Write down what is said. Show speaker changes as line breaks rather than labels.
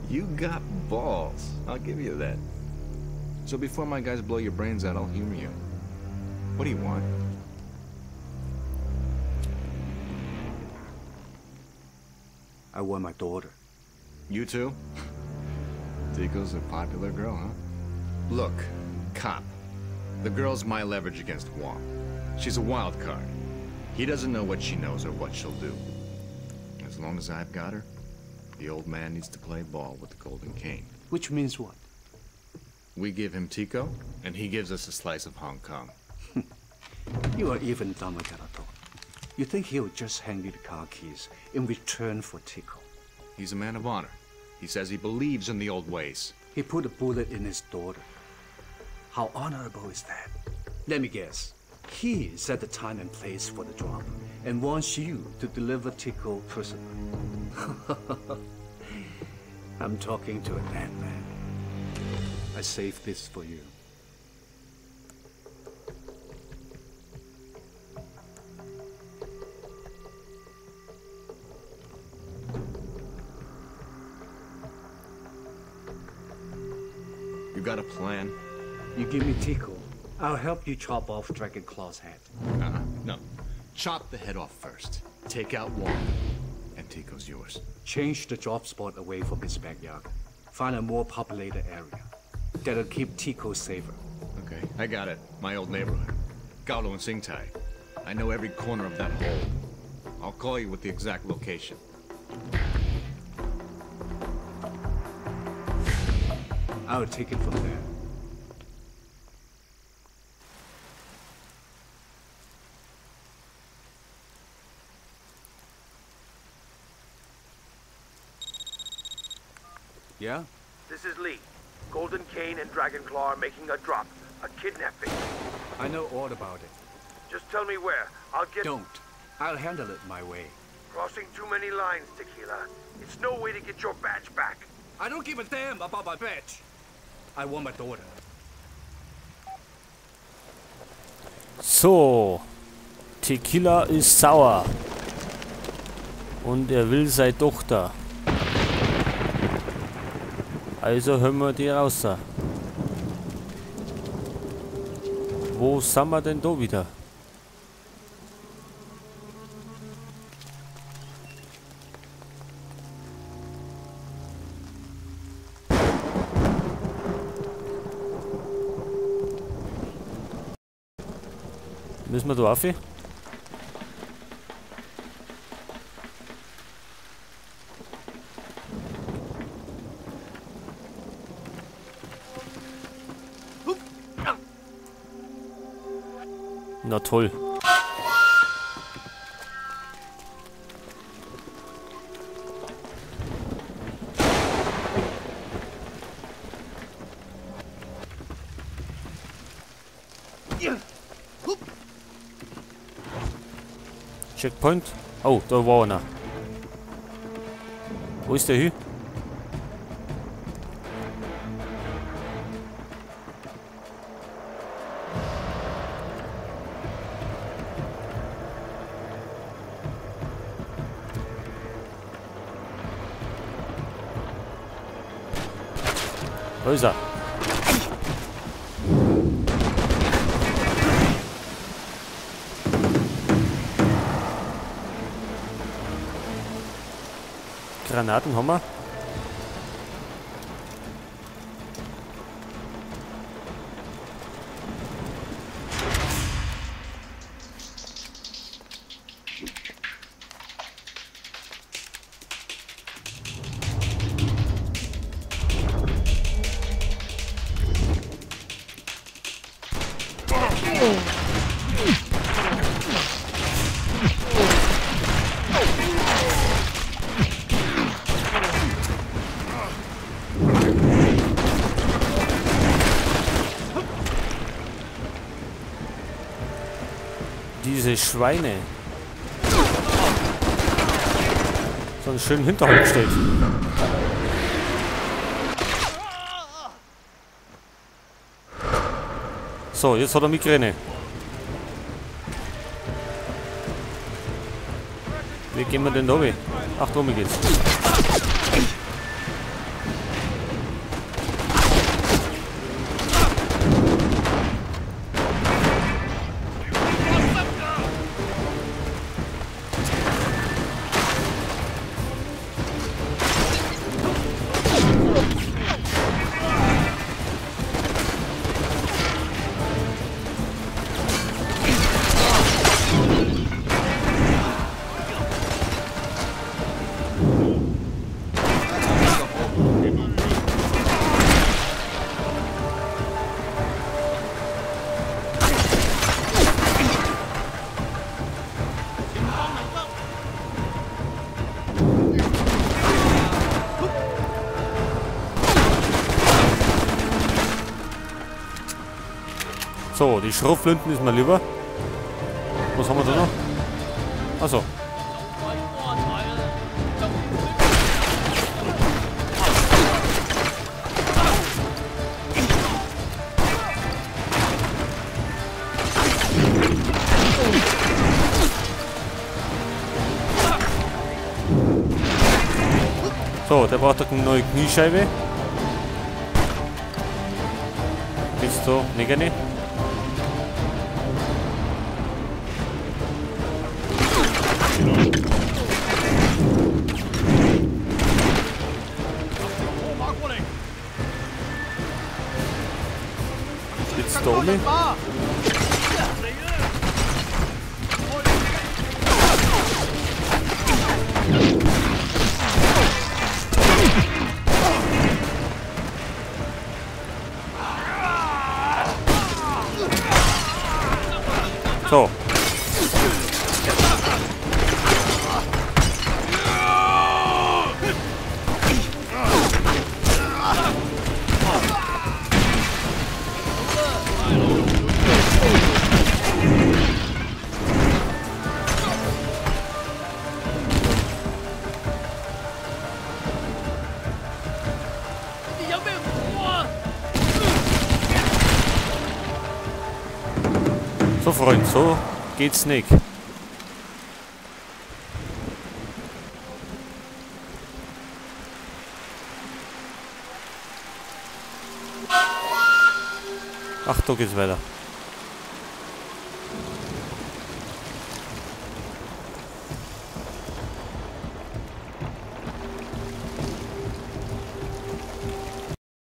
You got balls. I'll give you that. So before my guys blow your brains out, I'll humor you. What do you want?
I want my daughter.
You too? Tico's a popular girl, huh? Look, cop. The girl's my leverage against Wong. She's a wild card. He doesn't know what she knows or what she'll do. As long as I've got her, the old man needs to play ball with the golden cane.
Which means what?
We give him Tico, and he gives us a slice of Hong Kong.
You are even dumber than I thought. You think he'll just hand you the car keys in return for Tico?
He's a man of honor. He says he believes in the old ways.
He put a bullet in his daughter. How honorable is that? Let me guess. He set the time and place for the drop and wants you to deliver Tico personally. I'm talking to a dead man. I saved this for you.
You got a plan?
You give me Tico, I'll help you chop off Dragon Claw's head.
No. Chop the head off first. Take out Wong, and Tico's yours.
Change the drop spot away from his backyard. Find a more populated area. That'll keep Tico safer.
Okay, I got it. My old neighborhood. Kowloon Sing Tai. I know every corner of that hole. I'll call you with the exact location.
I'll take it from there. Yeah?
This is Lee. Golden Cane and Dragon Claw are making a drop. A kidnapping.
I know all about it.
Just tell me where. I'll get...
Don't. I'll handle it my way.
Crossing too many lines, Tequila. It's no way to get your badge back.
I don't give a damn about my badge. I want my daughter.
So. Tequila ist sauer. Und er will seine Tochter. Also hören wir die raus. Wo sind wir denn da wieder? Müssen wir da rauf? Na toll. Checkpoint. Oh, da war einer. Wo ist der hin? Da ist er. Granaten haben wir. Diese Schweine. So einen schönen Hinterhalt gestellt. So, jetzt hat er Migräne. Wie gehen wir denn da weg? Ach, da oben geht's. So, die Schrotflinten ist mir lieber. Was haben wir da noch? Achso. So, der braucht eine neue Kniescheibe. Bist du nicht gerne? Jetzt da oben. So. So, Freund, so geht's nicht. Ach, da geht's weiter.